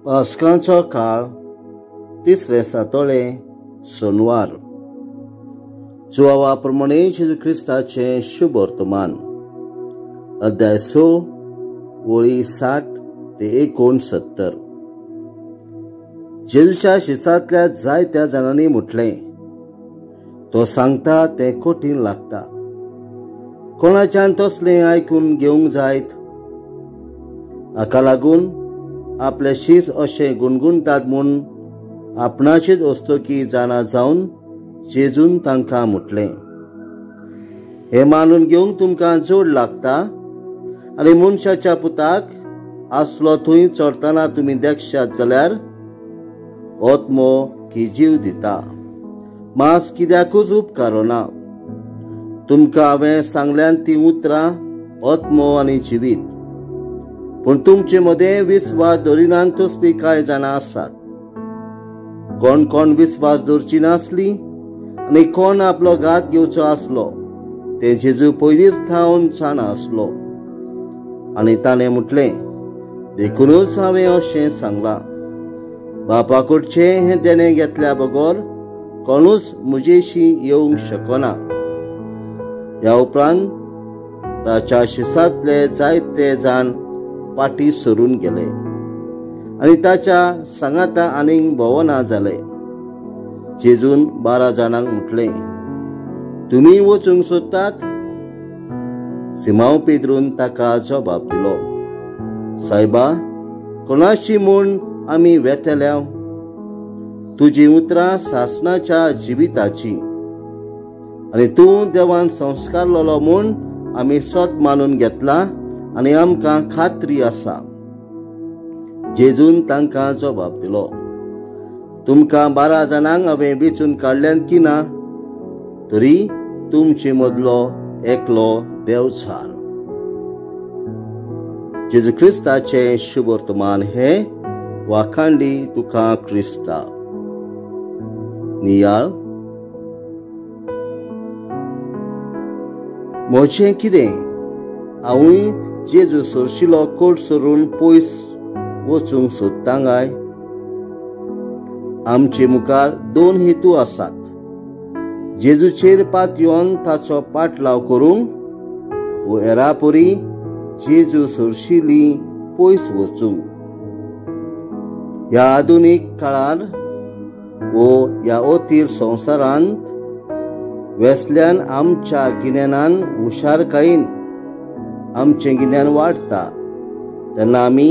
पास्कांचो काळ, तिसरे सातोळे, सोनवार. जुवावा प्रमाणे जेजू क्रिस्ताचें शुभ वर्तमान, अध्याय 6 ओळी 60 ते 69. जेजूच्या शिसांतल्या जायत्या जाणांनी म्हटलें, तो सांगता तें कठीण लागता, कोणाच्यान तसलें आयकून घेवंक जायत? हाका लागून आपले शीस अशें गुणगुणटात म्हूण आपणाचेच हस्तुकी जाणा जावन जेजून तांकां म्हटलें, हें मानून घेवंक तुमकां जोड लागता आनी मनशाच्या पुताक आसलो थंय चडटना तुमी देखशात जाल्यार आत्मो की जीव दिता, मांस कित्याकूच उपकारना. तुमकां हांवें सांगल्यान तीं उतरां आत्मो आनी जिवीत, पूण तुमचे मदें विस्वास दवरिनात तसलीं कांय जाणां आसात. कोण कोण विस्वास दवरची नासली आनी कोण आपलो घात घेवचो आसलो तें जेजू पयलींच थावन जाणा आसलो. आनी ताणें म्हटलें, देखुनूच हांवें अशें सांगलां, बापा कडचें हें देणें घेतल्या बगर कोणूच म्हजेशी येवंक शकना. ह्या उपरांत ताच्या शिसांतले जायते जाण पाटी सरून गेले आनी ताच्या सांगाता आनीक भोवना जाले. जेजून 12 जाणांक म्हटलें, तुमी वचूंक सोदतात? सिमांव पेद्रून ताका जबाब दिलो, सायबा, कोणाशी म्हूण आमी वेतल्या? तुजीं उतरां सासणाच्या जिविताची आनी तूं देवान संस्कारलेलो म्हूण आमी सत मानून घेतला आनी आमकां खात्री आसा. जेजून तांकां जबाब दिलो, तुमकां 12 जाणांक हांवें वेंचून काडल्यान की ना, तरी तुमचे मदलो एकलो देवचार. जेजू क्रिस्ताचें शुभ वर्तमान हें. वाखांडी तुका क्रिस्ता. नियाळ. म्हजें कितें, हांवूय जेजू सरशिलो कोट सरून पयस वचूंक सोदता काय? आमचे मुखार 2 हेतू आसात, जेजूचेर पातयेवन ताचो पाटलाव करूंक वो हेरापरी जेजू सरशिली पयस वचूंक. ह्या आधुनीक काळार वो ह्या अथीर संवसारांत वेसल्यान आमच्या गिन्यानान हुशारकायेन आमचें गिन्यान वाडटा तेन्ना आमी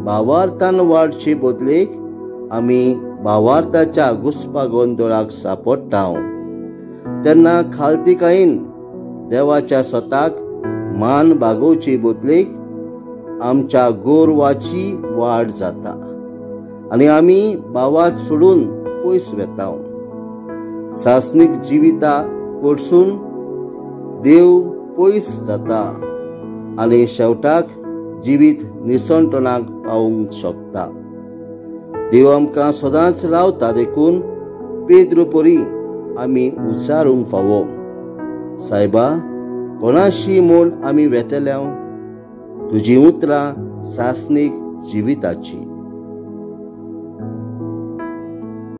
भावार्थान वाडचे बदलेक आमी भावार्थाच्या घुस्पा गोंदळाक सापडटा. तेन्ना खालतीकायेन देवाच्या सताक मान बागोवचे बदलेक आमच्या गोरवाची वाड जाता आनी आमी भावार्थ सोडून पयस वेता. सासणीक जिविता कडसून देव पयस जाता आनी शेवटाक जिवीत निसणटणाक पावूंक शकता. देव आमकां सदांच रावता देखून पेद्रू परी आमी उच्चारूंक फावो, सायबा, कोणाशी म्हूण आमी वेतल्या? तुजीं उतरां सासणीक जिविताची.